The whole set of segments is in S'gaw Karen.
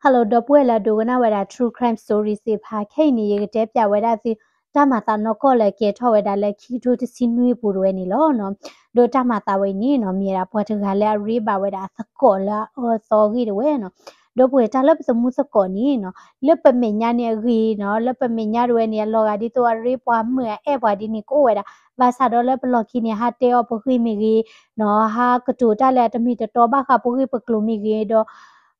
Hello ဒီပုၢ်ဝဲၢ်လၢအဒိကနၣ်ဝဲဒၣ် True Crime Story သ့ၣ်တဖၣ်, ခဲအံၤန့ၣ် ယကတဲပၠးဝဲဒၣ်သု တၢ်မၤသးနီၢ်ကီၢ်လၢကဲထီၣ်ဝဲဒၣ်လၢခံကထိတဆံနွံပူၤတဝဲန့ၣ်လီၤ. ဒီးတၢ်မၤသးဝဲအံၤန့ၣ်နီၤ မ့ၢ်ဝဲဒၣ်ပှၤတဂၤလၢအရ့ဘၣ်ဝဲဒၣ်အသကိးလၢအအၢအသီအဂ့ၢ်တဝဲနီၤ. ဒီပုၢ်ဝဲၢ် တၢ်လၢပသမူသကိးန့ၣ်နီၤ လၢပမဲာ်ညါန့ၣ်အဂ့ၤနီၤ, လၢပမဲာ်ညါတဝဲန့ၣ် အလီၤဂာ်ဒ်သိးအရ့ပှၤမုာ်အအဲၣ်ပှၤဒ်န့ၣ်ကအိၣ်ဝဲဒၣ်, ဘၣ်ဆၣ်ဒီးလၢပလီၢ်ခံန့ၣ် ဟးတဲအီၣ်ပဂ့ၢ်မ့ၢ်ဂ့ၤနီၤ, ဟးကတိၤတၢ်လၢအတမ့ၢ်တတီဘၣ်ဃးပဂ့ၢ်ပကျိၤမ့ၢ်ဂ့ၤဒီး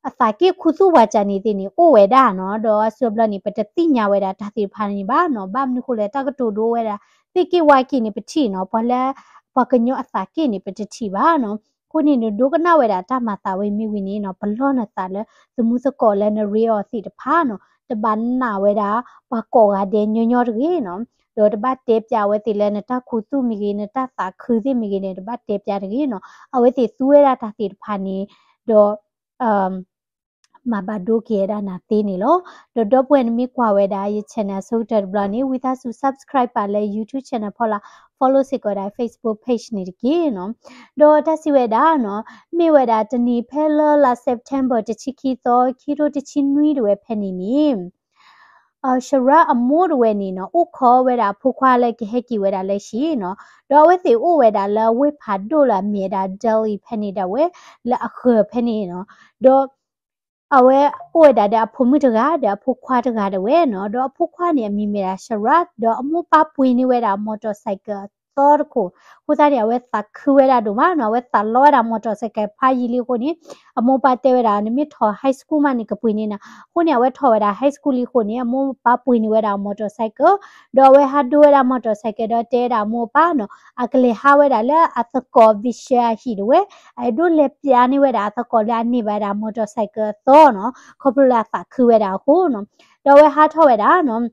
အသးက့ၢ်ခူသူၣ်ပှၤကၢန့ၣ်သ့ၣ်န့ၣ် အိၣ်ဝဲဒၣ်နီၤ. ဒီးအဆၢဘျီန့ၣ် ပတသ့ၣ်ညါဝဲဒၣ်တၢ်သ့ၣ်တဖၣ်န့ၣ်ဘၣ်နီၤ. ဘၣ်မနုၤဃိလဲၣ် တၢ်ကတိၤဒိဝဲဒၣ် သ့ၣ်က့ၢ်ဝါက့ၢ်န့ၣ်ပထံၣ်နီၤ, ပှၤလၢ ပှၤကညီအသးက့ၢ်န့ၣ် ပတထံၣ်ဘၣ်နီၤ. အဃိန့ၣ် နဒိကနၣ်ဝဲဒၣ်တၢ်မၤသးဝဲမ့ၢ်ဝံၤန့ၣ်နီၤ, ပလီၢ်နသးလၢသမူသကိးလၢနရ့အီၤသ့ၣ်တဖၣ်နီၤ, တဘၣ်နာ်ဝဲဒၣ် ပှၤကိးဂၤဒဲးညီညီတဂ့ၤနီၤ. ဒီးတဘၣ်တဲပၠးအဝဲသ့ၣ်လၢနတၢ်ခူသူၣ်မ့ၢ်ဂ့ၤ နတၢ်သးခုသ့ၣ်မ့ၢ်ဂ့ၤန့ၣ် တဘၣ်တဲပၠးတဂ့ၤနီၤ. အဝဲသ့ၣ်သူဝဲဒၣ်တၢ်သ့ၣ်တဖၣ်န့ၣ် ဒီး မၤဘၣ်ဒိက့ၤဝဲဒၣ်နၤသ့န့ၣ်လီၤ. ဒီးဒီပုၢ်ဝဲၢ် နမ့ၢ်ကွၢ်ဝဲဒၣ်ယ channel အဆိကတၢၢ်တဘျီန့ၣ် ဝံသးစူၤ subscribe ပာ်လၢ YouTube channel ဖီလာ်, follow စ့ၢ်ကီးဝဲဒၣ် Facebook page န့ၣ်တက့ၢ်နီၤ. ဒီးတၢ်စံးဝဲဒၣ်နီၤ, မ့ၢ်ဝဲဒၣ်တနံၤဖဲလၢလါ September တဆံခံသီ ခံကထိတဆံနွံတဝဲဖဲန့ၣ်န့ၣ် Sharad အမိၢ်တဝဲန့ၣ်နီၤ အိၣ်ခိးဝဲဒၣ်အဖိခွါလၢကဟဲက့ၤဝဲဒၣ်လၢဟံၣ်နီၤ, ဒီးအဝဲသ့ၣ်အိၣ်ဝဲဒၣ်လၢဝ့ၢ်ဖးဒိၣ်လၢအမ့ၢ်ဝဲဒၣ် Delhi ဖဲန့ၣ်ဒၣ်ဝဲ လၢအဃၢၤဖဲန့ၣ်နီၤ, ဒီး အဝဲအိၣ်ဝဲဒၣ်ဒီးအဖိမုၣ်တဂၤ ဒီးအဖိခွါတဂၤဒၣ်ဝဲနီၤ, ဒီးအဖိခွါန့ၣ် အမံၤမ့ၢ်ဒၣ် Sharad ဒီးအမိၢ်ပၢ်ပှ့ၤန့ၢ်ဝဲဒၣ် motorcycle အသီတခိၣ်, အဃိသတးန့ၣ် အဝဲသးခုဝဲဒၣ်ဒိၣ်မးနီၤ, အဝဲသးလီဝဲဒၣ် motorcycle ဖးယံာ်လံအဃိန့ၣ် အမိၢ်ပၢ်တဲဝဲဒၣ် နမ့ၢ်ထီၣ် high school မးန့ၣ် ကပှ့ၤန့ၢ်နၤ, အဃိန့ၣ် အဝဲထီၣ်ဝဲဒၣ် high school လံအဃိန့ၣ် အမိၢ်ပၢ်ပှ့ၤန့ၢ်ဝဲဒၣ် motorcycle ဒီးအဝဲဟးဒိဝဲဒၣ် motorcycle ဒီးတဲဝဲဒၣ်အမိၢ်အပၢ်နီၤ, အကလဲၤဟးဝဲဒၣ်လၢအသကိး Vishal အဟံၣ်တဝဲ, အအဲၣ်ဒိးလဲၤပျးန့ၢ်ဝဲဒၣ်အသကိးလၢအန့ၢ်ဘၣ်ဝဲဒၣ် motorcycle အသီနီၤ, ခီဖျိလၢအသးခုဝဲဒၣ်အဃိနီၤ, ဒီးအဝဲဟးထီၣ်ဝဲဒၣ်နီၤ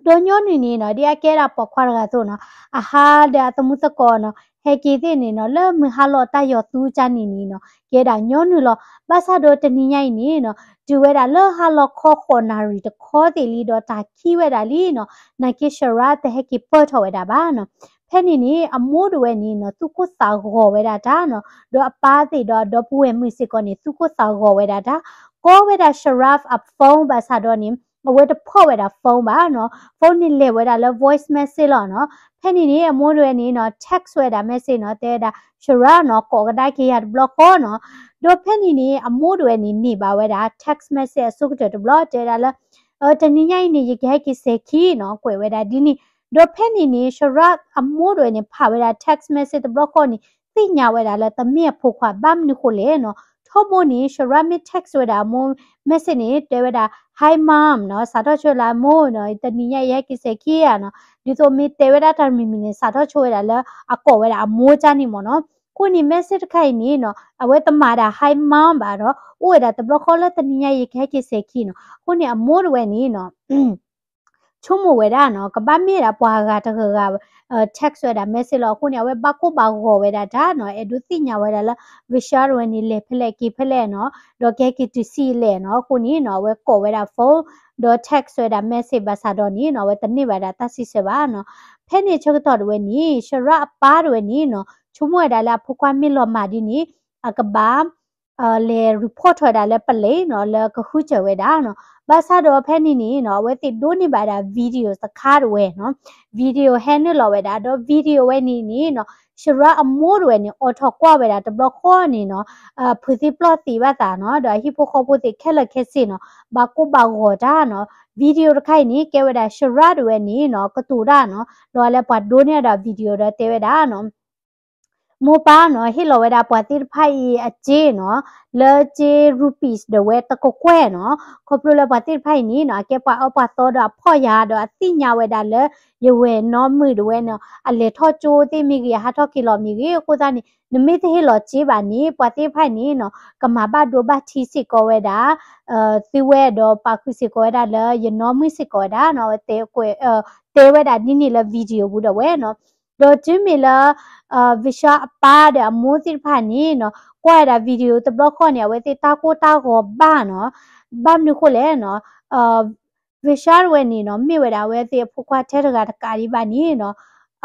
ဒီးညီနုၢ်န့ၣ်နီၤ ဒ်အကဲဒၣ်ပိာ်ခွါတဂၤအသိးနီၤ, အဟးဒီးအသမူသကိးနီၤ ဟဲက့ၤသ့ၣ်န့ၣ်နီၤ လၢမုၢ်ဟါလီၤတၢ်ယီၤသူကၢန့ၣ်န့ၣ်နီၤ ကဲဒၣ်ညီနုၢ်လီၤ. ဘၣ်ဆၣ်ဒီးတနံၤညါအံၤန့ၣ်နီၤ တုၤဝဲဒၣ်လၢဟါလီၤခီဃိးနၣ်ရံၣ်တခီသ့ၣ်လံဒီးတၢ်ခံးဝဲဒၣ်လံနီၤ, နာ်က့ Sharad တဟဲက့ၤပၢၢ်ထီၣ်ဝဲဒၣ်ဘၣ်နီၤ. ဖဲန့ၣ်န့ၣ် အမိၢ်တဝဲန့ၣ်နီၤ သူၣ်ကိၢ်သးဂီၤဝဲဒၣ်တၢ်နီၤ, ဒီးအပၢ်သ့ၣ်ဒီးအဒီပုၢ်ဝဲၢ်မုၣ်စ့ၢ်ကီးန့ၣ် သူၣ်ကိၢ်သးဂီၤဝဲဒၣ်တၢ်, ကိးဝဲဒၣ် Sharad အ phone ဘၣ်ဆၣ်ဒီးန့ၣ် အဝဲတဖီၣ်ဝဲဒၣ် phone ဘၣ်နီၤ, phone န့ၣ်လဲၤဝဲဒၣ်လၢ voice message လီၤနီၤ. ဖဲန့ၣ်န့ၣ် အမိၢ်တဝဲန့ၣ်နီၤ text ဝဲဒၣ် message နီၤ တဲဝဲဒၣ် Sharad နီၤ ကိးကဒါက့ၤယၤတဘျီဃီနီၤ. ဒီးဖဲန့ၣ်န့ၣ် အမိၢ်တဝဲန့ၣ် န့ၢ်ဘၣ်ဝဲဒၣ် text message အဆိကတၢၢ်တဘျီ တဲဝဲဒၣ်လၢ တနံၤညါအံၤန့ၣ် ယကဟဲက့ၤစဲၤခံနီၤ ကွဲးဝဲဒၣ်ဒ်န့ၣ်. ဒီးဖဲန့ၣ်န့ၣ် Sharad အမိၢ်တဝဲန့ၣ် ဖးဝဲဒၣ် text message တဘျီဃီန့ၣ် သ့ၣ်ညါဝဲဒၣ်လၢတမ့ၢ်အဖိခွါ ဘၣ်မနုၤဃိလဲၣ်နီၤ. ထီဘိန့ၣ် Sharad မ့ၢ် text ဝဲဒၣ်အမိၢ် message န့ၣ် တဲဝဲဒၣ် Hi mom နီၤ စးထီၣ်ဆိလၢအမိၢ်နီၤ တနံၤညါအံၤ ယဟဲက့ၤစဲၤခံဧါနီၤ. ဒ်သိးမ့ၢ်တဲဝဲဒၣ်တၢ်တမံၤမံၤန့ၣ် စးထီၣ်ဆိဝဲဒၣ်လၢအကိးဝဲဒၣ်အမိၢ်ကၢန့ၣ်မ့ၢ်နီၤ. အဃိန့ၣ် message တခါအံၤန့ၣ်နီၤ အဝဲတမၤဒၣ် Hi mom ဘၣ်ဒီး အိၣ်ဝဲဒၣ်တဘျီဃီလၢတနံၤညါအံၤ ယကဟဲက့ၤစဲၤခံနီၤ. အဃိန့ၣ် အမိၢ်တဝဲန့ၣ်နီၤ ဆိကမိၣ်ဝဲဒၣ်နီၤ ကဘၣ်မ့ၢ်ဒၣ်ပှၤဂၤတဂၤဂၤ text ဝဲဒၣ် message လီၤ. အဃိန့ၣ် အဝဲဘၣ်ကိၢ်ဘၣ်ဂီၤဝဲဒၣ်တၢ်နီၤ အဲၣ်ဒိးသ့ၣ်ညါဝဲဒၣ်လၢ Vishal တဝဲန့ၣ် လဲၤဖဲလဲၣ်က့ၤဖဲလဲၣ်နီၤ ဒီးကဟဲက့ၤတုၤဆံးလဲၣ်နီၤ. အဃိန့ၣ်နီၤ အဝဲကိးဝဲဒၣ် phone ဒီး text ဝဲဒၣ် message ဘၣ်ဆၣ်ဒီးန့ၣ်နီၤ အဝဲတန့ၢ်ဘၣ်ဒၣ်တၢ်စံးဆၢဘၣ်နီၤ. ဖဲန့ၣ်ဆၢကတီၢ်တဝဲန့ၣ် Sharad အပၢ်တဝဲန့ၣ်နီၤ ဆိကမိၣ်ဝဲဒၣ်လၢအဖိခွါမ့ၢ်လီၤမၢ်ဒ်န့ၣ် အကဘၣ် လဲၤ report ထီၣ်ဝဲဒၣ်လၢ police နီၤ လၢကဃုစၢၤဝဲဒၣ်နီၤ. ဘၣ်ဆၣ်ဒီးဖဲန့ၣ်န့ၣ်နီၤ အဝဲသ့ၣ်ဒိးန့ၢ်ဘၣ်ဒၣ် video တခါတဝဲနီၤ video ဟဲနုာ်လီၤဝဲဒၣ် ဒီး video ဝဲန့ၣ်န့ၣ်နီၤ Sharad အမိၢ်တဝဲန့ၣ် အိးထီၣ်ကွၢ်ဝဲဒၣ်တဘျီဃီန့ၣ်နီၤ ဖုးသံပျီၢ်သံဘၣ်သးနီၤ ဒီးအဟံၣ်ဖိဃီဖိသ့ၣ်ခဲလၢာ်ခဲဆ့နီၤ ဘၣ်ကိၢ်ဘၣ်ဂီၤတၢ်နီၤ. video တခါအံၤန့ၣ် ကဲဝဲဒၣ် Sharad တဝဲန့ၣ်နီၤ ကတိၤတၢ်နီၤ ဒီးလၢပှၤဒိးန့ၢ်ဝဲဒၣ် video ဒီးတဲဝဲဒၣ်နီၤ မိၢ်ပၢ်နီၤ ဟ့ၣ်လီၤဝဲဒၣ်ပှၤသ့ၣ်တဖၣ်အံၤအစ့နီၤ လၢစ့ rupees ဒီးဝဲတကကွဲၢ်နီၤ. ခီဖျိလၢပှၤသ့ၣ်တဖၣ်အံၤန့ၣ်နီၤ အကဲပှၤအၢပှၤသီဒီးအဖီၣ်ယၤ ဒီးအသ့ၣ်ညါဝဲဒၣ်လၢ ယဝဲၢ်နီၢ်မုၣ်ဒီးဝဲနီၤ အလဲၤထီၣ်ကၠိသ့ၣ်မ့ၢ်ဂ့ၤ အဟးထီၣ်က့ၤလီၤမ့ၢ်ဂ့ၤ အဃိသတးန့ၣ် နမ့ၢ်တဟ့ၣ်လီၤစ့ဘၣ်န့ၣ် ပှၤသ့ၣ်တဖၣ်အံၤန့ၣ်နီၤ ကမၤဘၣ်ဒိဘၣ်ထံးစ့ၢ်ကီးဝဲဒၣ် သုဝဲဒီးပာ်ဃုာ်စ့ၢ်ကီးဝဲဒၣ်လၢယနီၢ်မုၣ်စ့ၢ်ကီးဝဲဒၣ်နီၤ တဲဝဲဒၣ်ဒ်န့ၣ်လၢ video ပူၤဒီးဝဲနီၤ. ဒီးတုၤမ့ၢ်လၢ Vishal အပၢ်ဒီးအမိၢ်သ့ၣ်တဖၣ်န့ၣ်နီၤ ကွၢ်ဝဲဒၣ် video တဘျီဃီန့ၣ် အဝဲသ့ၣ်တၢ်ကိၢ်တၢ်ဂီၤဘၣ်နီၤ. ဘၣ်မနုၤဃိလဲၣ်နီၤ Vishal တဝဲန့ၣ်နီၤ မ့ၢ်ဝဲဒၣ်အဝဲသ့ၣ်အဖိခွါထဲတဂၤတကးဒံးဘၣ်န့ၣ်နီၤ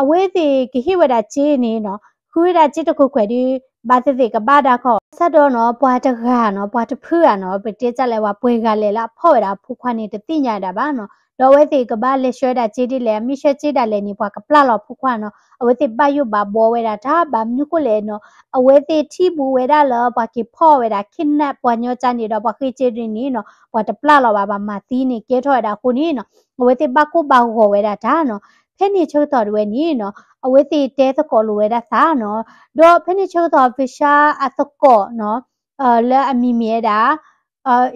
အဝဲသ့ၣ်ကဟ့ၣ်ဝဲဒၣ်စ့န့ၣ်နီၤ ဃုဝဲဒၣ်စ့တကကွဲၢ်ဒီး ဘၣ်သ့ၣ်သ့ၣ်ကဘၣ်ဒၣ်ခီ ဘၣ်ဆၣ်ဒီးနီၤ ပှၤတဂၤနီၤ ပှၤတဖုဧါနီၤ ပတဲတၢ်လဲၣ် ပှၤပှဲၤဂၤလဲၣ်လၢအဖီၣ်ဝဲဒၣ်အဖိခွါန့ၣ် တသ့ၣ်ညါဒၣ်ဘၣ်နီၤ. ဒီးအဝဲသ့ၣ်ကဘၣ်လဲၤဆှၢဒၣ်စ့ဒ်လဲၣ် မ့ၢ်ဆှၢစ့ဒၣ်လဲၣ်န့ၣ် ပှၤကပျၢ်လီၤအဖိခွါနီၤ. အဝဲသ့ၣ်ဘၣ်ယိၣ်ဘၣ်ဘှီဝဲဒၣ်တၢ် ဘၣ်မနုၤဃိလဲၣ်နီၤ အဝဲသ့ၣ်ထံၣ်ဘူးဝဲဒၣ်လၢပှၤက့ၤဖီၣ်ဝဲဒၣ် kidnap ပှၤညီကၠါန့ၣ်ဒီးပှၤဃ့စ့ဒ်န့ၣ်နီၤ ပှၤတပျၢ်လီၤဘၣ် ဘၣ်မၤသံန့ၣ် ကဲထီၣ်ဝဲဒၣ်အဃိန့ၣ်နီၤ အဝဲသ့ၣ်ဘၣ်ကိၢ်ဘၣ်ဂီၤဝဲဒၣ်တၢ်နီၤ. ဖဲန့ၣ်ဆၢကတီၢ်တဝဲန့ၣ်နီၤ အဝဲသ့ၣ်တဲသကိးလိာ်ဝဲဒၣ်သးနီၤ. ဒီးဖဲန့ၣ်ဆၢကတီၢ် Vishal အသကိးနီၤ လၢအမံၤမ့ၢ်ဝဲဒၣ်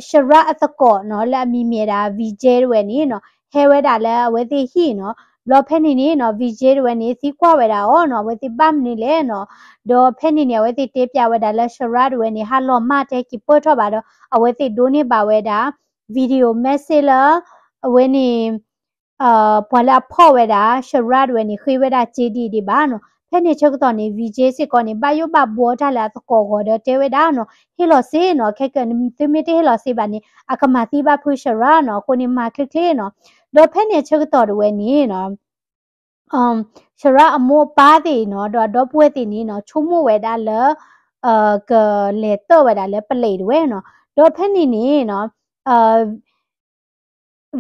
Sharad အသကိးနီၤ လၢအမံၤမ့ၢ်ဝဲဒၣ် Vijay တဝဲန့ၣ်နီၤ ဟဲဝဲဒၣ်လၢအဝဲသ့ၣ်ဟံၣ်နီၤ. ဘျီဖဲန့ၣ်န့ၣ်နီၤ Vijay တဝဲန့ၣ် သံကွၢ်ဝဲဒၣ်အီၤနီၤ အဝဲသ့ၣ်ဘၣ်မနုၤလဲၣ်နီၤ. ဒီးဖဲန့ၣ်န့ၣ် အဝဲသ့ၣ်တဲပျးဝဲဒၣ်လၢ Sharad တဝဲန့ၣ် ဟးလီၤမၢ်တဲက့ၤပၢၢ်ထီၣ်ဘၣ်ဒီး အဝဲသ့ၣ်ဒိးန့ၢ်ဘၣ်ဝဲဒၣ် video message လၢ အဝဲန့ၣ် ပှၤလၢအဖီၣ်ဝဲဒၣ် Sharad တဝဲန့ၣ် ဃ့ဝဲဒၣ်စ့ဒ်ဒံးဘၣ်နီၤ. ဖဲန့ၣ်ဆၢကတီၢ်န့ၣ် Vijay စ့ၢ်ကီးန့ၣ် ဘၣ်ယိၣ်ဘၣ်ဘှီတၢ်လၢအသကိးအဂီၤဒီးတဲဝဲဒၣ်နီၤ ဟ့ၣ်လီၤစ့နီၤ ခဲကနံၣ်သုမ့ၢ်တဟ့ၣ်လီၤစ့ဘၣ်န့ၣ် အကမၤသံဘၣ်ဖု Sharad နီၤ အဃိန့ၣ်မၤချ့ချ့နီၤ. ဒီးဖဲန့ၣ်ဆၢကတီၢ်တဝဲန့ၣ်နီၤ Sharad အမိၢ်အပၢ်သ့ၣ်နီၤ ဒီးအဒီပုၢ်ဝဲၢ်သ့ၣ်န့ၣ်နီၤ ဆိကမိၣ်ဝဲဒၣ်လၢ ကလဲၤတၢၢ်ဝဲဒၣ်လၢပလံးတဝဲနီၤ. ဒီးဖဲန့ၣ်န့ၣ်နီၤ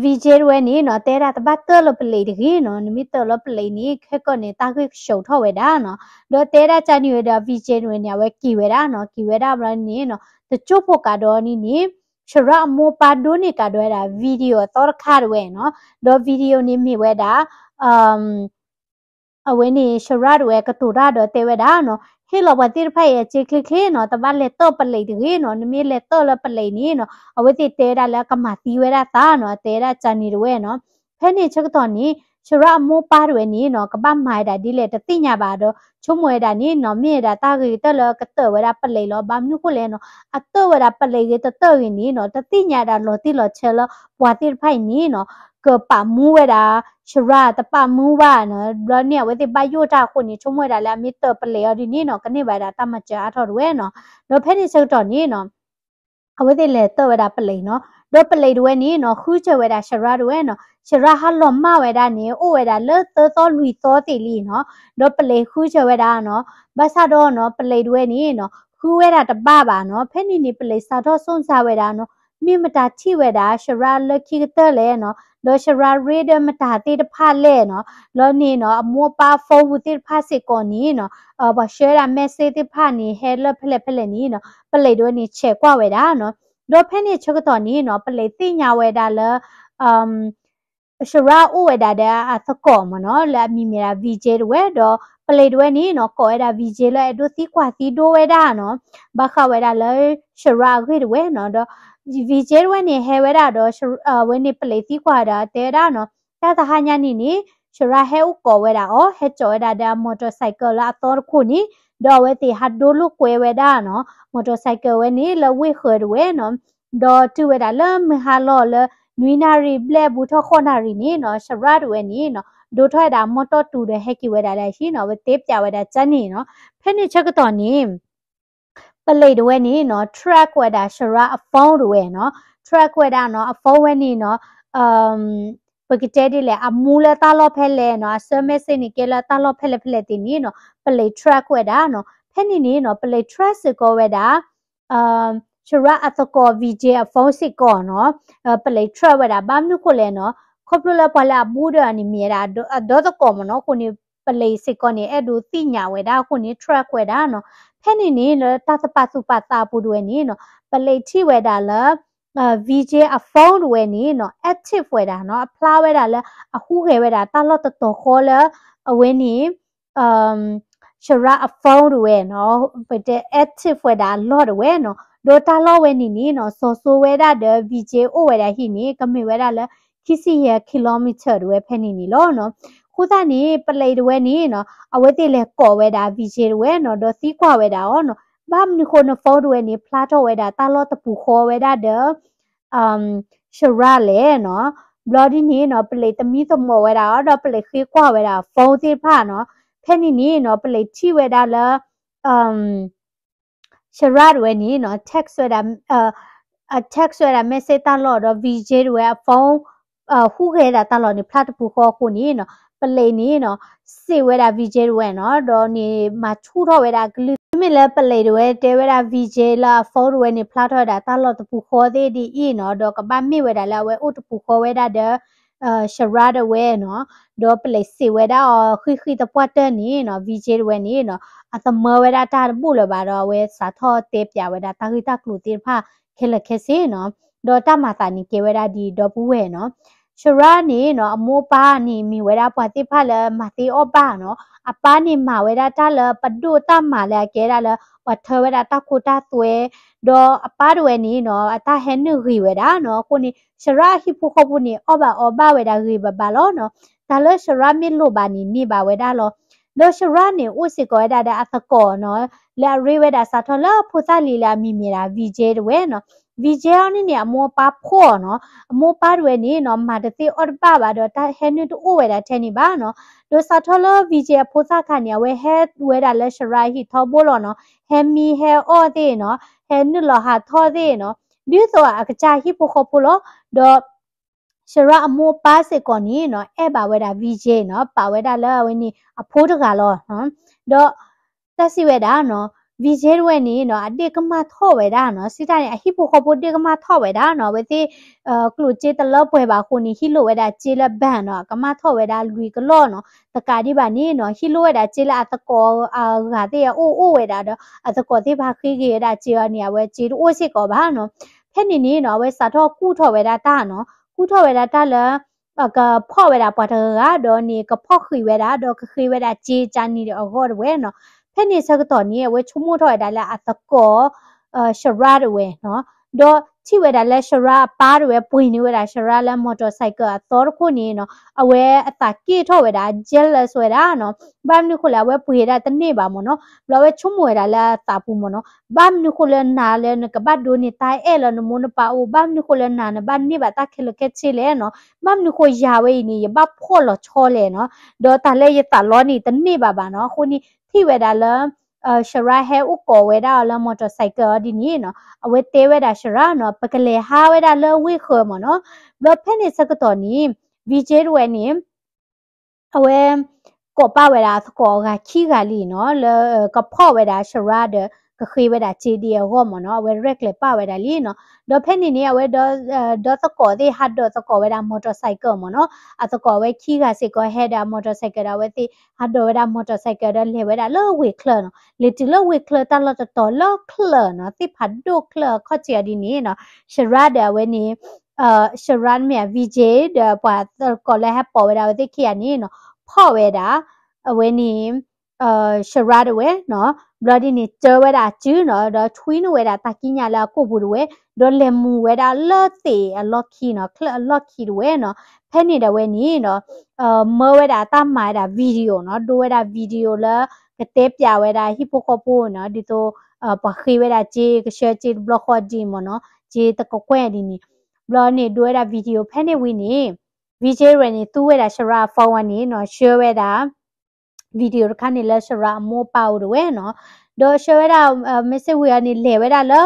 Vijay တဝဲန့ၣ်နီၤ တဲဒၣ်တဘၣ်တၢၢ်လၢပလံးတဂ့ၤနီၤ နမ့ၢ်တၢၢ်လၢပလံးန့ၣ် ခဲကီၢ်န့ၣ် တၢ်ဂ့ၢ်ကဆှိးထီၣ်ဝဲဒၣ်နီၤ. ဒီးတဲဒၣ်ကန့ၣ်ဝဲဒီး Vijay တဝဲန့ၣ် အဝဲက့ၤဝဲဒၣ်နီၤ က့ၤဝဲဒၣ်ဘျီန့ၣ်နီၤ တကၠိဖိကးဒီးန့ၣ်န့ၣ် Sharad အမိၢ်အပၢ်ဒိးန့ၢ်ကးဒီးဝဲဒၣ် video အသီတခါတဝဲနီၤ. ဒီး video န့ၣ်မ့ၢ်ဝဲဒၣ် အဝဲန့ၣ် Sharad တဝဲကတိၤတၢ်ဒီးတဲဝဲဒၣ်နီၤ ဟ့ၣ်လီၤပှၤသ့ၣ်တဖၣ်အံၤအစ့ချ့ချ့နီၤ တဘၣ်လဲၤတၢၢ်ပလံးတဂ့ၤနီၤ နမ့ၢ်လဲၤတၢၢ်လၢပလံးန့ၣ်နီၤ အဝဲသ့ၣ်တဲဝဲဒၣ်လၢကမၤသံဝဲဒၣ်သးနီၤ တဲဝဲဒၣ်ကန့ၣ်တဝဲနီၤ. ဖဲန့ၣ်ဆၢကတီၢ်န့ၣ် Sharad အမိၢ်အပၢ်တဝဲန့ၣ်နီၤ ကဘၣ်မၤဝဲဒၣ်ဒ်လဲၣ်တသ့ၣ်ညါဘၣ်ဒီး ဆိကမိၣ်ဝဲဒၣ်န့ၣ်နီၤ မ့ၢ်ဝဲဒၣ်တၢ်ဂ့ၤကတၢၢ်လၢကတၢၢ်ဝဲဒၣ်ပလံးလီၤ. ဘၣ်မနုၤဃိလဲၣ်နီၤ အတၢၢ်ဝဲဒၣ်ပလံးဂ့ၤတတၢၢ်ဂ့ၤန့ၣ်နီၤ တသ့ၣ်ညါဒၣ်လီၤတံၢ်လီၤဆဲးလၢပှၤသ့ၣ်တဖၣ်အံၤန့ၣ်နီၤ ကပာ်မူဝဲဒၣ် Sharad တပာ်မူဘၣ်နီၤ ဘျီန့ၣ် အဝဲသ့ၣ်ဘၣ်ယိၣ်တၢ်အဃိန့ၣ် ဆိကမိၣ်ဝဲဒၣ်လၢအမ့ၢ်တၢၢ်ပလံးအီၤဒ်န့ၣ်နီၤ ကန့ၢ်ဘၣ်ဝဲဒၣ်တၢ်မၤစၢၤအါထီၣ်တဝဲနီၤ. ဒီးဖဲန့ၣ်ဆၢကတီၢ်န့ၣ်နီၤ အဝဲသ့ၣ်လဲၤတၢၢ်ဝဲဒၣ်ပလံးနီၤ ဒီးပလံးတဝဲန့ၣ်နီၤ ဃုစၢၤဝဲဒၣ် Sharad တဝဲနီၤ Sharad ဟးလီၤမၢ်ဝဲဒၣ်န့ၣ် အိၣ်ဝဲဒၣ်လၢသၢသီလွံၢ်သီသ့ၣ်လံနီၤ ဒီးပလံးဃုစၢၤဝဲဒၣ်နီၤ ဘၣ်ဆၣ်ဒီးနီၤ ပလံးတဝဲန့ၣ်နီၤ ဃုဝဲဒၣ်တဘၣ်ဘၣ်နီၤ ဖဲန့ၣ်န့ၣ် ပလံးစးထီၣ်ဆိၣ်စၢ်ဝဲဒၣ်နီၤ မ့ၢ်မတၤထံၣ်ဝဲဒၣ် Sharad လၢခံကတၢၢ်လဲၣ်နီၤ ဒီး Sharad ရ့ဒီးမတၤသ့ၣ်တဖၣ်လဲၣ်နီၤ လီၤန့ၣ်နီၤ အမိၢ်အပၢ် phone ပူၤသ့ၣ်တဖၣ်စ့ၢ်ကီးန့ၣ်နီၤ ပှၤဆှၢဒၣ် message သ့ၣ်တဖၣ်န့ၣ် ဟဲလၢဖဲလဲၣ်ဖဲလဲၣ်န့ၣ်နီၤ ပလံးတဝဲန့ၣ် ဆဲးကွၢ်ဝဲဒၣ်နီၤ ဒီးဖဲန့ၣ်ဆၢကတီၢ်န့ၣ်နီၤ ပလံးသ့ၣ်ညါဝဲဒၣ်လၢ Sharad အိၣ်ဝဲဒၣ်ဒီးအသကိးမ့ၢ်နီၤ လၢအမံၤမ့ၢ်ဒၣ် Vijay တဝဲ ဒီးပလံးတဝဲန့ၣ်နီၤ ကိးဝဲဒၣ် Vijay လၢအဲၣ်ဒိးသံကွၢ်သံဒိဝဲဒၣ်နီၤ ဘၣ်ဃးဝဲဒၣ်လၢ Sharad အဂ့ၢ်တဝဲနီၤ ဒီး Vijay တဝဲန့ၣ် ဟဲဝဲဒၣ်ဒီး အဝဲန့ၣ်ပလံးသံကွၢ်ဒီးတဲဝဲဒၣ်နီၤ တၢ်တဟါညါန့ၣ်န့ၣ် Sharad ဟဲအိၣ်ကိးဝဲဒၣ်အီၤ ဟဲစိာ်ဝဲဒၣ်ဒီးအ motorcycle လၢအသီတခိၣ်န့ၣ် ဒီးအဝဲသ့ၣ်ဟးဒိလိာ်ကွဲဝဲဒၣ်နီၤ motorcycle ဝဲန့ၣ် လၢဝ့ၢ်ဃၢၤတဝဲနီၤ ဒီးတုၤဝဲဒၣ်လၢမုၢ်ဟါလီၤလၢ နွံနၣ်ရံၣ်ဘျဲၣ်ဘူးထီၣ်ဃိးနၣ်ရံၣ်န့ၣ်နီၤ Sharad တဝဲန့ၣ်နီၤ ဒိးထီၣ်ဝဲဒၣ်မီၢ်တီၢ်တူၤဒီးဟဲက့ၤဝဲဒၣ်လၢအဟံၣ်နီၤ အဝဲတဲပျးဝဲဒၣ်ကန့ၣ်နီၤ ဖဲန့ၣ်ဆၢကတီၢ်န့ၣ် ပလံးတဝဲန့ၣ်နီၤ track ဝဲဒၣ် Sharad အ phone တဝဲနီၤ track ဝဲဒၣ်နီၤ အ phone ဝဲန့ၣ်နီၤ ပကတဲဒ်လဲၣ် အမူလၢတၢ်လီၢ်ဖဲလဲၣ်နီၤ အ service န့ၣ်ကဲလၢတၢ်လီၢ်ဖဲလဲၣ်ဖဲလဲၣ်သ့ၣ်န့ၣ်နီၤ ပလံး track ဝဲဒၣ်နီၤ ဖဲန့ၣ်န့ၣ်နီၤ ပလံး track စ့ၢ်ကီးဝဲဒၣ် Sharad အသကိး Vijay အ phone စ့ၢ်ကီးနီၤ ပလံး track ဝဲဒၣ် ဘၣ်မနုၤဃိလဲၣ်နီၤ ခီဖျိလၢပှၤလၢအဘူးဒီးအန့ၣ်မ့ၢ်ဝဲဒၣ် အဒီသကိးမ့ၢ်နီၤ အဃိန့ၣ် ပလံးစ့ၢ်ကီးန့ၣ် အဲၣ်ဒိးသ့ၣ်ညါဝဲဒၣ်အဃိန့ၣ် track ဝဲဒၣ်နီၤ ဖဲန့ၣ်န့ၣ် လၢတၢ်တပာ်သူၣ်ပာ်သးအပူၤတဝဲန့ၣ်နီၤ ပလံးထံၣ်ဝဲဒၣ်လၢ Vijay အ phone တဝဲန့ၣ်နီၤ active ဝဲဒၣ်နီၤ အဖျါဝဲဒၣ်လၢ အဟူးဂဲၤဝဲဒၣ်တၢ်လီၢ်တတီၤဃီလၢ အဝဲန့ၣ် Sharad အ phone တဝဲနီၤ ပတဲ active ဝဲဒၣ်အလီၢ်တဝဲနီၤ ဒီးတၢ်လီၢ်ဝဲန့ၣ်န့ၣ်နီၤ စီၤစိဝဲဒၣ်ဒီး Vijay အိၣ်ဝဲဒၣ်ဟံၣ်န့ၣ် ကမ့ၢ်ဝဲဒၣ်လၢ ခံဆံယဲၢ် kilometer တဝဲဖဲန့ၣ်န့ၣ်လီၤနီၤ အဃိသတးန့ၣ် ပလံးတဝဲန့ၣ်နီၤ အဝဲသ့ၣ်လဲၤကိးဝဲဒၣ် Vijay တဝဲနီၤ ဒီးသံကွၢ်ဝဲဒၣ်အီၤနီၤ ဘၣ်မနုၤဃိန phone တဝဲန့ၣ် ဖျါထီၣ်ဝဲဒၣ်တၢ်လီၢ်တပူၤဃီဝဲဒၣ်ဒီး Sharad လဲၣ်နီၤ ဘျီဒ်န့ၣ်နီၤ ပလံးသမံသမိးဝဲဒၣ်အီၤ ဒီးပလံးဃ့ကွၢ်ဝဲဒၣ် phone သ့ၣ်တဖၣ်နီၤ ဖဲန့ၣ်န့ၣ်နီၤ ပလံးထံၣ်ဝဲဒၣ်လၢ Sharad တဝဲန့ၣ်နီၤ text ဝဲဒၣ် text ဝဲဒၣ် message တၢ်လီၢ်ဒီး Vijay တဝဲအ phone ဟူးဂဲၤဒၣ်တၢ်လီၢ်န့ၣ် ဖျါတပူၤဃီအဃိန့ၣ်နီၤ ပလံးန့ၣ်နီၤ စံးဝဲဒၣ် Vijay တဝဲနီၤ ဒီးန့ၣ်မၤဆူၣ်ထီၣ်ဝဲဒၣ်ကလုၢ် မ့ၢ်လၢပလံးတဝဲတဲဝဲဒၣ် VJ လၢအ phone တဝဲန့ၣ် ဖျါထီၣ်ဝဲဒၣ်တၢ်လီၢ်တပူၤဃီသ့ၣ်ဒ်အံၤနီၤ, ဒီးကဘၣ်မ့ၢ်ဝဲဒၣ်လၢအဝဲအိၣ်တပူၤဃီဝဲဒၣ်ဒီး Sharad တဝဲနီၤ, ဒီးပလံးစံးဝဲဒၣ်အီၤဃံဃံသပှၢ်တၢၢ်န့ၣ်နီၤ, VJ တဝဲန့ၣ်နီၤ, အတမၢဝဲဒၣ်တၢ်တဘူၣ်လၢၤဘၣ်ဒီး အဝဲစးထီၣ်တဲပၠးဝဲဒၣ်တၢ်ဂ့ၢ်တၢ်ကျိၤသ့ၣ်တဖၣ်ခဲလၢာ်ခဲဆ့နီၤ, ဒီးတၢ်မၤသးန့ၣ်ကဲဝဲဒၣ်ဒ်ဒီပုၢ်ဝဲၢ်နီၤ Sharad န့ၣ်နီၤ အမိၢ်အပၢ်န့ၣ်မ့ၢ်ဝဲဒၣ်ပှၤသ့ၣ်တဖၣ်လၢမၤသ့အီၣ်ဘၣ်နီၤ, အပၢ်န့ၣ်မၤဝဲဒၣ်တၢ်လၢပဒိၣ်တၢ်မၤလၢအကဲဒၣ်လၢ ပှၤထၢဝဲဒၣ်တၢ်ခိတၢ်သွဲ, ဒီးအပၢ်တဝဲန့ၣ်နီၤ အတၢ်ဟဲနုာ်ဂ့ၤဝဲဒၣ်နီၤ, အဃိန့ၣ် Sharad အဟံၣ်ဖိဃီဖိန့ၣ် အီၣ်ဘၣ်အီဘၣ်ဝဲဒၣ်ဂ့ၤဘၣ်ဘၣ်လီၤနီၤ, တၢ်လၢ Sharad မ့ၢ်လိၣ်ဘၣ်န့ၣ်န့ၢ်ဘၣ်ဝဲဒၣ်လီၤ, ဒီး Sharad န့ၣ် အိၣ်စ့ၢ်ကီးဝဲဒၣ်ဒီးအသကိးနီၤ, လၢအရ့ဝဲဒၣ်စးထီၣ်လၢဖိသၣ်လံၤလၢအမံၤမ့ၢ်ဒၣ် VJ တဝဲနီၤ, VJ အီၤန့ၣ်န့ၣ် အမိၢ်အပၢ်ဖှီၣ်နီၤ, အမိၢ်အပၢ်တဝဲန့ၣ်နီၤ မၤတသ့အီၣ်တဘၣ်ဘၣ်ဒီးတၢ်ဟဲနုာ်တအိၣ်ဝဲဒၣ်ထဲန့ၣ်ဘၣ်နီၤ, ဒီးစးထီၣ်လၢ VJ အဖိသၣ်ခါန့ၣ် အဝဲဟဲဝဲဒၣ်လၢ Sharad အဟံၣ်ထီဘိလီၤနီၤ, ဟဲမံဟဲအီၣ်သ့ၣ်နီၤ, ဟဲနုာ်လီၤဟးထီၣ်သ့ၣ်နီၤ, ဒ်သိးအကစၢ်ဟံၣ်ဖိဃီဖိလီၤ, ဒီး Sharad အမိၢ်အပၢ်စ့ၢ်ကီးန့ၣ်နီၤ အဲၣ်ဘၣ်ဝဲဒၣ် VJ နီၤ, ပာ်ဝဲဒၣ်လၢအဝဲန့ၣ်အဖိတဂၤလီၤ, ဒီး တၢ်စံးဝဲဒၣ်နီၤ, VJ တဝဲန့ၣ်နီၤ အဒ့ၣ်ကမၣ်ထီၣ်ဝဲဒၣ်နီၤ, စံးတၢ်န့ၣ် အဟံၣ်ဖိဃီဖိဒ့ၣ်ကမၣ်ထီၣ်ဝဲဒၣ်နီၤ, အဝဲသ့ၣ် ကျိၣ်စ့တလၢပှဲၤဘၣ်အဃိန့ၣ် ဟံးလိၣ်ဝဲဒၣ်စ့လၢ bank နီၤ, ကမၣ်ထီၣ်ဝဲဒၣ်လွံၢ်ကလီၢ်နီၤ, တကးဒံးဘၣ်န့ၣ်နီၤ ဟံးလိၣ်ဝဲဒၣ်စ့လၢအသကိးအဂၤသ့ၣ်အအိၣ်အိၣ်ဝဲဒၣ်ဒီး အသကိးသ့ၣ်တဖၣ်ဃ့က့ၤဝဲဒၣ်စ့အီၤန့ၣ် အဝဲစ့တအိၣ်စ့ၢ်ကီးဘၣ်နီၤ, ဖဲန့ၣ်န့ၣ်နီၤ အဝဲစးထီၣ်ကူၣ်ထီၣ်ဝဲဒၣ်တၢ်နီၤ, ကူၣ်ထီၣ်ဝဲဒၣ်တၢ်လၢ ကဖီၣ်ဝဲဒၣ်ပှၤတဂၤဂၤဒီးန့ၣ် ကဖီၣ်ဃံးဝဲဒၣ် ဒီးကဃ့ဝဲဒၣ်စ့ကၢ်နံၤဒီးအဂီၢ်တဝဲနီၤ, ဖဲန့ၣ်ဆၢကတီၢ်န့ၣ် အဝဲဆိကမိၣ်ထီၣ်ဝဲဒၣ်လၢအသကိး Sharad တဝဲနီၤ, ဒီးထံၣ်ဝဲဒၣ်လၢ Sharad အပၢ်တဝဲပှ့ၤန့ၢ်ဝဲဒၣ် Sharad လၢ motorcycle အသီတခိၣ်န့ၣ်နီၤ, အဝဲအသးက့ၣ်ထီၣ်ဝဲဒၣ် jealous ဝဲဒၣ်နီၤ, ဘၣ်မနုၤဃိလဲၣ် အဝဲပှ့ၤဒၣ်တန့ၢ်ဘၣ်မ့ၢ်နီၤ, ဘျီအဝဲဆိကမိၣ်ဝဲဒၣ်လၢအသးပူၤမ့ၢ်နီၤ, ဘၣ်မနုၤဃိလၢနၤလၢနကဘၣ်ဒိးန့ၢ်တၢ်အဲၣ်လၢနမိၢ်နပၢ်အအိၣ်, ဘၣ်မနုၤဃိလၢနၤနဘၣ်န့ၢ်ဘၣ်တၢ်ခဲလၢာ်ခဲဆ့လဲၣ်နီၤ, ဘၣ်မနုၤဃိယၤဝဲအံၤန့ၣ် ယဘၣ်ဖှီၣ်လီၤဆီလဲၣ်နီၤ, ဒီးတၢ်လၢယသးလီန့ၣ်တန့ၢ်ဘၣ်ဘၣ်နီၤ, အဃိန့ၣ် ထံၣ်ဝဲဒၣ်လၢ Sharad ဟဲအိၣ်ကိးဝဲဒၣ်အီၤလၢ motorcycle အီၤဒ်န့ၣ်နီၤ, အဝဲတဲဝဲဒၣ် Sharad နီၤ, ပကလဲၤဟးဝဲဒၣ်လၢဝ့ၢ်ဃၢၤမ့ၢ်နီၤ, ဘျီဖဲန့ၣ်ဆၢကတီၢ်န့ၣ် VJ တဝဲန့ၣ် အဝဲ ကိးပာ်ဝဲဒၣ်အသကိးအဂၤခံဂၤလံနီၤ, လၢ ကဖီၣ်ဝဲဒၣ် Sharad ဒီး ကဃ့ဝဲဒၣ်စ့ဒံးအဂီၢ်မ့ၢ်နီၤ, အဝဲရဲၣ်ကျဲၤပာ်ဝဲဒၣ်လံနီၤ, ဒီးဖဲန့ၣ်န့ၣ် အဝဲ ဒီသကိးသ့ၣ်ဟးဒိးသကိးဝဲဒၣ် motorcycle မ့ၢ်နီၤ, အသကိးအဝဲခံဂၤစ့ၢ်ကီးဟဲဒီး motorcycle ဒီးအဝဲသ့ၣ်ဟးဒိးဝဲဒၣ် motorcycle ဒီးလဲၤဝဲဒၣ်လၢဝ့ၢ်ချၢနီၤ, လဲၤတုၤလၢဝ့ၢ်ချၢတၢ်လီၢ်တတီၤလၢချၢနီၤ, သ့ၣ်ဖးဒိၣ်ချၢအခီၣ်ထံးအီၤဒ်န့ၣ်နီၤ, Sharad ဒီးအဝဲန့ၣ် Sharad မ့ၢ် VJ ဒီးပှၤသကိးလၢဟဲပိာ်ဝဲဒၣ်အဝဲသ့ၣ်ခံဂၤန့ၣ်နီၤ, ဖီၣ်ဝဲဒၣ် အဝဲန့ၣ် Sharad တဝဲနီၤ, ဘျီဒ်န့ၣ် တၢဝဲဒၣ်အစုနီၤ, ဒီးထွံနုာ်ဝဲဒၣ်တၢ်ကံးညာ်လၢအကိာ်ပူၤတဝဲ, ဒီးလဲၤမူၤဝဲဒၣ်လၢသ့ၣ်အလီၢ်ခံနီၤ, ချၢအလီၢ်ခံတဝဲနီၤ, ဖဲန့ၣ်ဒီးဝဲန့ၣ်နီၤ မၢဝဲဒၣ်တၢ်မၤဝဲဒၣ် video နီၤ, ဒိဝဲဒၣ် video လၢ ကတဲပၠးဝဲဒၣ်ဟံၣ်ဖိဃီဖိနီၤ, ဒ်သိး ပှၤဃ့ဝဲဒၣ်စ့ ကဆှၢစ့တဘျီဃီဒ်မ့ၢ်နီၤ, စ့တကကွဲၢ်ဒ်န့ၣ်, ဘျီန့ၣ် ဒိဝဲဒၣ် video ဖဲန့ၣ်ဝံၤန့ၣ် VJ တဝဲန့ၣ် သူဝဲဒၣ် Sharad phone ဝဲန့ၣ်နီၤ, ဆှၢဝဲဒၣ် video တခါန့ၣ်လၢ Sharad အမိၢ်အပၢ်အိၣ်တဝဲနီၤ, ဒီးဆှၢဝဲဒၣ် message ဝံၤအီၤန့ၣ် လဲၤဝဲဒၣ်လၢ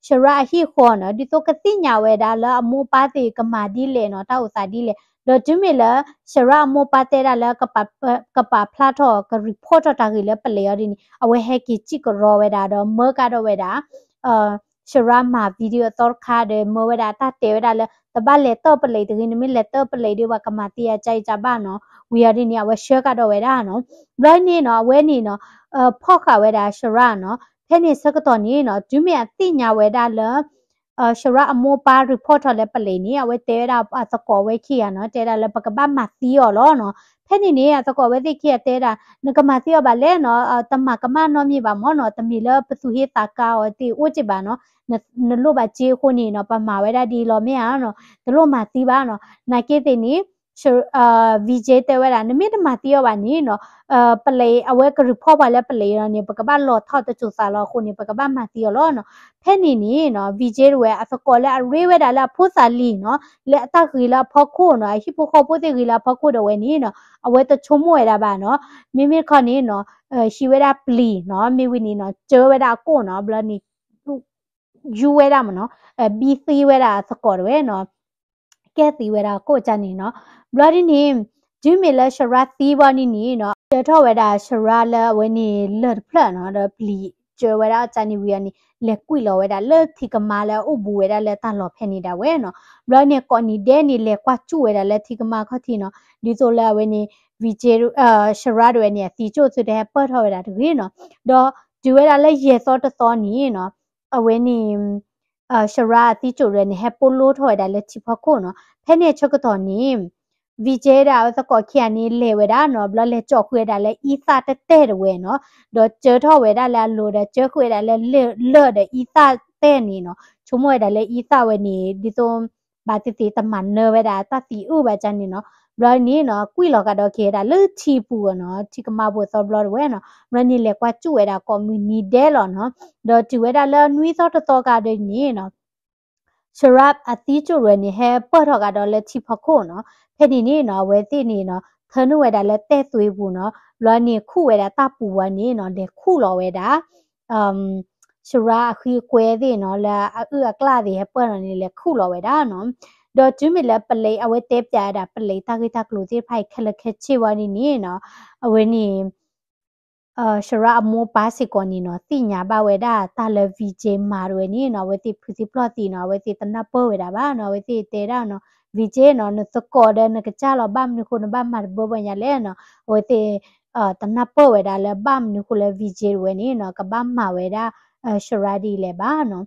Sharad အဟံၣ်ဃီနီၤ, ဒ်သိးကသ့ၣ်ညါဝဲဒၣ်လၢအမိၢ်အပၢ်သ့ၣ်ကမၤဒ်လဲၣ်နီၤ, တၢ်အိၣ်သးဒ်လဲၣ်, ဒီးတုၤမ့ၢ်လၢ Sharad အမိၢ်အပၢ်တဲဒၣ်လၢ ကပာ်ဖျါထီၣ် က report ထီၣ်တၢ်ဂ့ၢ်လၢပလံးအီၤဒ်န့ၣ် အဝဲဟဲက့ၤစံၣ်ကရီဝဲဒၣ်ဒီးမၢကဒီးဝဲဒၣ် Sharad မၤ video အသီတခါဒီး မၢဝဲဒၣ်တၢ်တဲဝဲဒၣ်လၢ တဘၣ်လဲၤတၢၢ်ပလံးတဂ့ၤ, နမ့ၢ်လဲၤတၢၢ်ပလံးဒီး ပှၤကမၤသံအကၢအံၤကၢဘၣ်နီၤ, ဝံၤအီၤဒ်န့ၣ် အဝဲဆှၢကဒီးဝဲဒၣ်နီၤ, ဘျီန့ၣ်နီၤ အဝဲန့ၣ်နီၤ ဖီၣ်ဃာ်ဝဲဒၣ် Sharad နီၤ, ဖဲန့ၣ်ဆၢကတီၢ်န့ၣ်နီၤ တုၤမ့ၢ်အသ့ၣ်ညါဝဲဒၣ်လၢ Sharad အမိၢ်အပၢ် report ထီၣ်လၢပလံးန့ၣ် အဝဲတဲဝဲဒၣ်အသကိးဝဲခံဂၤနီၤ, တဲဒၣ်လၢ ပကဘၣ်မၤသံအီၤလီၤနီၤ, ဖဲန့ၣ်န့ၣ် အသကိးဝဲသ့ၣ်ခံဂၤတဲဒၣ် နကမၤသံအီၤဘၣ်လဲၣ်နီၤ, တမၤကမၣ်နီတမံၤဘၣ်မ့ၢ်နီၤ, တမ့ၢ်လၢပသူၣ်ဟ့သးကါအီၤသ့ၣ်အိၣ်က့ဘၣ်နီၤ, နလိၣ်ဘၣ်စ့အဃိန့ၣ်နီၤ ပမၤဝဲဒၣ်ဒ်အံၤလီၤမ့ၢ်ဧါနီၤ, တလိၣ်မၤသံဘၣ်နီၤ, နာ်က့သ့ၣ်န့ၣ် VJ တဲဝဲဒၣ် နမ့ၢ်တမၤသံအီၤဘၣ်န့ၣ်နီၤ ပလံး အဝဲက report ပှၤလၢပလံးနီၤန့ၣ် ပကဘၣ်လီၤထီၣ်တစိၤသးလီၤအဃိန့ၣ် ပကဘၣ်မၤသံအီၤလီၤနီၤ, ဖဲန့ၣ်န့ၣ်နီၤ VJ တဝဲ အသကိးလၢအရ့ဝဲဒၣ်လၢအဖိသၣ်လံၤနီၤ လၢအတၢ်ဂ့ၤလၢအဖီခိၣ်နီၤ အဟံၣ်ဖိဃီဖိသ့ၣ်ဂ့ၤလၢအဖီခိၣ်ဒီးဝဲန့ၣ်နီၤ အဝဲတဆိကမိၣ်ဝဲဒၣ်ဘၣ်နီၤ, မ့မ့ၢ်တခီန့ၣ်နီၤ ဟံးဝဲဒၣ်ပျံၤနီၤ မ့ၢ်ဝံၤန့ၣ်နီၤ ကၢဝဲဒၣ်အကိာ်နီၤ ဘျီန့ၣ် ယူဝဲဒၣ်မ့ၢ်နီၤ ဘံသံဝဲဒၣ်အသကိးတဝဲနီၤ ကဲသံဝဲဒၣ်အကိာ်ကၢ်န့ၣ်နီၤ, ဘျီဒ်န့ၣ် တုၤမ့ၢ်လၢ Shara သံဘၣ်န့ၣ်န့ၣ်နီၤ ကၢထီၣ်ဝဲဒၣ် Shara လၢအဝဲန့ၣ်လၢၢ်တဖျၢၣ်နီၤ ဒီးပျံၤကၢဝဲဒၣ်အီၤန့ၣ်ဝံၤအီၤန့ၣ် လဲၤကွံာ်လီၤဝဲဒၣ်လၢထံကမါလၢအအိၣ်ဘူးဝဲဒၣ်လၢတၢ်လီၢ်ဖဲန့ၣ်ဒၣ်ဝဲနီၤ. ဘျီန့ၣ်ကိးနံၤဒဲးန့ၣ် လဲၤကွၢ်ကၠူၣ်ဝဲဒၣ်လၢထံကမါခီၣ်ထံးနီၤ ဒ်သိးလၢအဝဲန့ၣ် Vijay Shara တဝဲန့ၣ် အသံကၠိၣ်သုတဟဲပၢၢ်ထီၣ်ဝဲဒၣ်တဂ့ၤနီၤ. ဒီးတုၤဝဲဒၣ်လၢယဲၢ်သီတသီန့ၣ်နီၤ အဝဲန့ၣ် Shara အသံကၠိၣ်တဝဲန့ၣ် ဟဲပိာ်လိထီၣ်ဝဲဒၣ်လၢထံဖီခိၣ်နီၤ. ဖဲန့ၣ်အဆၢကတီၢ်န့ၣ် Vijay ဒၣ်အဝဲသကိးခံဂၤန့ၣ် လဲၤဝဲဒၣ်နီၤ ဘျီလဲၤကၠီဃုာ်ဝဲဒၣ်လၢအံသၣ်တဲာ်တဲာ်တဝဲနီၤ ဒီးကၢထီၣ်ဝဲဒၣ်လၢအလိၤဒီးကၢဃုာ်ဝဲဒၣ်လၢလၢၢ်ဒီးအံသၣ်တဲာ်န့ၣ်နီၤ ဆိကမိၣ်ဝဲဒၣ်လၢအံသၣ်ဝဲန့ၣ် ဒ်သိး ဘၣ်သ့ၣ်သ့ၣ်တမၤနၢၤဝဲဒၣ်တၢ်သံအုၣ်ဘၣ်န့ၣ်နီၤ. ဘျီန့ၣ်နီၤ ကွံာ်လီၤကဒီးက့ၤဝဲဒၣ်လၢထံပူၤနီၤ ထံကမါပူၤသီဘျီတဝဲနီၤ. ဘျီန့ၣ်လဲၤကွၢ်ကၠူၣ်ဝဲဒၣ်ကိးမုၢ်နံၤဒဲးလီၤနီၤ. ဒီးတုၤဝဲဒၣ်လၢနွံသီတသီကဒီးန့ၣ်နီၤ Shara အသံကၠိၣ်တဝဲန့ၣ် ဟဲပၢၢ်ထီၣ်ကဒီးလၢထံဖီခိၣ်နီၤ. ဖဲန့ၣ်န့ၣ်နီၤ အဝဲသ့ၣ်န့ၣ်နီၤ ထၢနုာ်ဝဲဒၣ်လၢတဲၢ်သွံပူၤနီၤ ဘျီန့ၣ်ခူၣ်ဝဲဒၣ်တၢ်ပူၤဝဲန့ၣ်နီၤ လဲၤခူၣ်လီၤဝဲဒၣ် Shara အဃံအကွဲသ့ၣ်နီၤ လၢအအုၣ်အကျၣ်သ့ၣ်ဟဲပၢၢ်လီၤန့ၣ် လဲၤခူၣ်လီၤဝဲဒၣ်နီၤ. ဒီးတုၤမ့ၢ်လၢပလံး အဝဲတဲပၠးဝဲဒၣ်ပလံးတၢ်ဂ့ၢ်တၢ်ကျိၤသ့ၣ်တဖၣ်အံၤခဲလၢာ်ခဲဆ့ဝဲန့ၣ်န့ၣ်နီၤ အဝဲန့ၣ် Shara အမိၢ်ပၢ်စ့ၢ်ကီးန့ၣ်နီၤ သ့ၣ်ညါဘၣ်ဝဲဒၣ်တၢ်လၢ Vijay မၤတဝဲန့ၣ်နီၤ အဝဲသ့ၣ်ဖုးသံပျီၢ်သံနီၤ အဝဲသ့ၣ်တနၢ်ပၢၢ်ဝဲဒၣ်ဘၣ်နီၤ အဝဲသ့ၣ်တဲဒၣ်နီၤ Vijay နီၤ နသကိးဒီးနကစၢ်လီၤ ဘၣ်မနုၤဃိနဘၣ်မၤတဘၢဘၣ်ညါလဲၣ်နီၤ အဝဲသ့ၣ် တနၢ်ပၢၢ်ဝဲဒၣ်လၢဘၣ်မနုၤဃိလၢ Vijay တဝဲန့ၣ်နီၤ ကဘၣ်မၤဝဲဒၣ် Shara ဒ်လဲၣ်ဘၣ်နီၤ.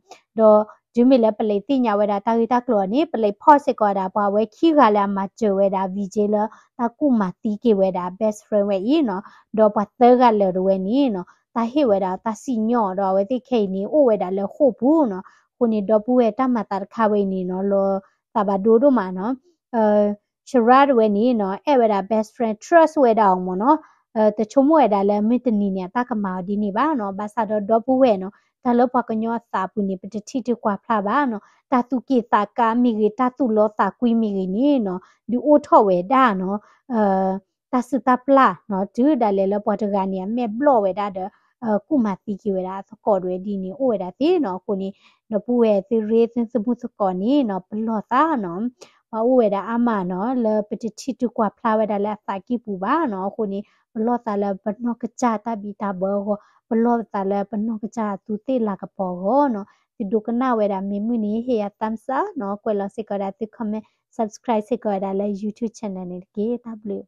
ဒီးတုၤမ့ၢ်လၢပလံးသ့ၣ်ညါဝဲဒၣ်တၢ်ဂ့ၢ်တၢ်ကျိၤအီၤန့ၣ် ပလံးဖီၣ်စ့ၢ်ကီးဝဲဒၣ်ပှၤဝဲခံဂၤလၢအမၤစၢၤဝဲဒၣ် Vijay လၢတၢ်ကူၣ်မၤသံက့ၤဝဲဒၣ် best friend ဝဲအံၤနီၤ ဒီးပှၤသၢဂၤလၢာ်တဝဲန့ၣ်နီၤ တၢ်ဟ့ၣ်ဝဲဒၣ်တၢ်စံၣ်ညီၣ်ဒီးအဝဲသ့ၣ်ခဲအံၤန့ၣ် အိၣ်ဝဲဒၣ်လၢဃိာ်ပူၤနီၤ. အဃိန့ၣ် ဒီပုၢ်ဝဲၢ်တၢ်မၤသးတခါဝဲအံၤန့ၣ်နီၤ လီၤသးဘၣ်ဒိဒိၣ်မးနီၤ Shara တဝဲန့ၣ်နီၤ အဲၣ်ဝဲဒၣ် best friend trust ဝဲဒၣ်အီၤမ့ၢ်နီၤ တဆိကမိၣ်ဝဲဒၣ်လၢမုၢ်တနံၤန့ၣ် အတၢ်ကမၤအီၤဒ်န့ၣ်ဘၣ်နီၤ. ဘၣ်ဆၣ်ဒီးဒီပုၢ်ဝဲၢ်နီၤ တၢ်လၢပှၤကညီအသးပူၤန့ၣ် ပတထံၣ်တကွၢ်ဖျါဘၣ်နီၤ. တၢ်သူၣ်က့ၣ်သးကါမ့ၢ်ဂ့ၤ တၢ်သူၣ်လီသးကွံမ့ၢ်ဂ့ၤန့ၣ်နီၤ ဒုးအိၣ်ထီၣ်ဝဲဒၣ်နီၤ တၢ်စုၣ်တၢ်ပျၢ်နီၤ တုၤဒၣ်လဲာ်လၢပှၤတဂၤန့ၣ် အမဲာ်ဘျီၣ်ဝဲဒၣ်ဒီး ကူၣ်မၤသံက့ၤဝဲဒၣ်အသကိးတဝဲဒ်န့ၣ် အိၣ်ဝဲဒၣ်သ့နီၤ. အဃိန့ၣ် ဒီပုၢ်ဝဲၢ်သုရ့သုသမုၢ်သကိးန့ၣ်နီၤ ပလီၢ်သးနီၤ ပှၤအိၣ်ဝဲဒၣ်အါမးနီၤ လၢပတထံၣ်တကွၢ်ဖျါဝဲဒၣ်လၢအသးကံၢ်ပူၤဘၣ်နီၤ. အဃိန့ၣ် ပလီၢ်သးလၢပနီၢ်ကစၢ်တၢ်ဘံၣ်တၢ်ဘၢအဂီၢ် ပလီၢ်သးလၢပနီၢ်ကစၢ်အသူးသ့ၣ်လၤကပီၤအဂီၢ်နီၤ. သုဒိကနၣ်ဝဲဒၣ်မ့ၢ်မုာ်န့ၣ် ဟ့ၣ်ယၤ thumbs up နီၤ ကွဲးလီၤစ့ၢ်ကီးဝဲဒၣ်သု comment subscribe စ့ၢ်ကီးဝဲဒၣ်လၢ YouTube channel န့ၣ်တက့ၢ်. တၢ်ဘျုး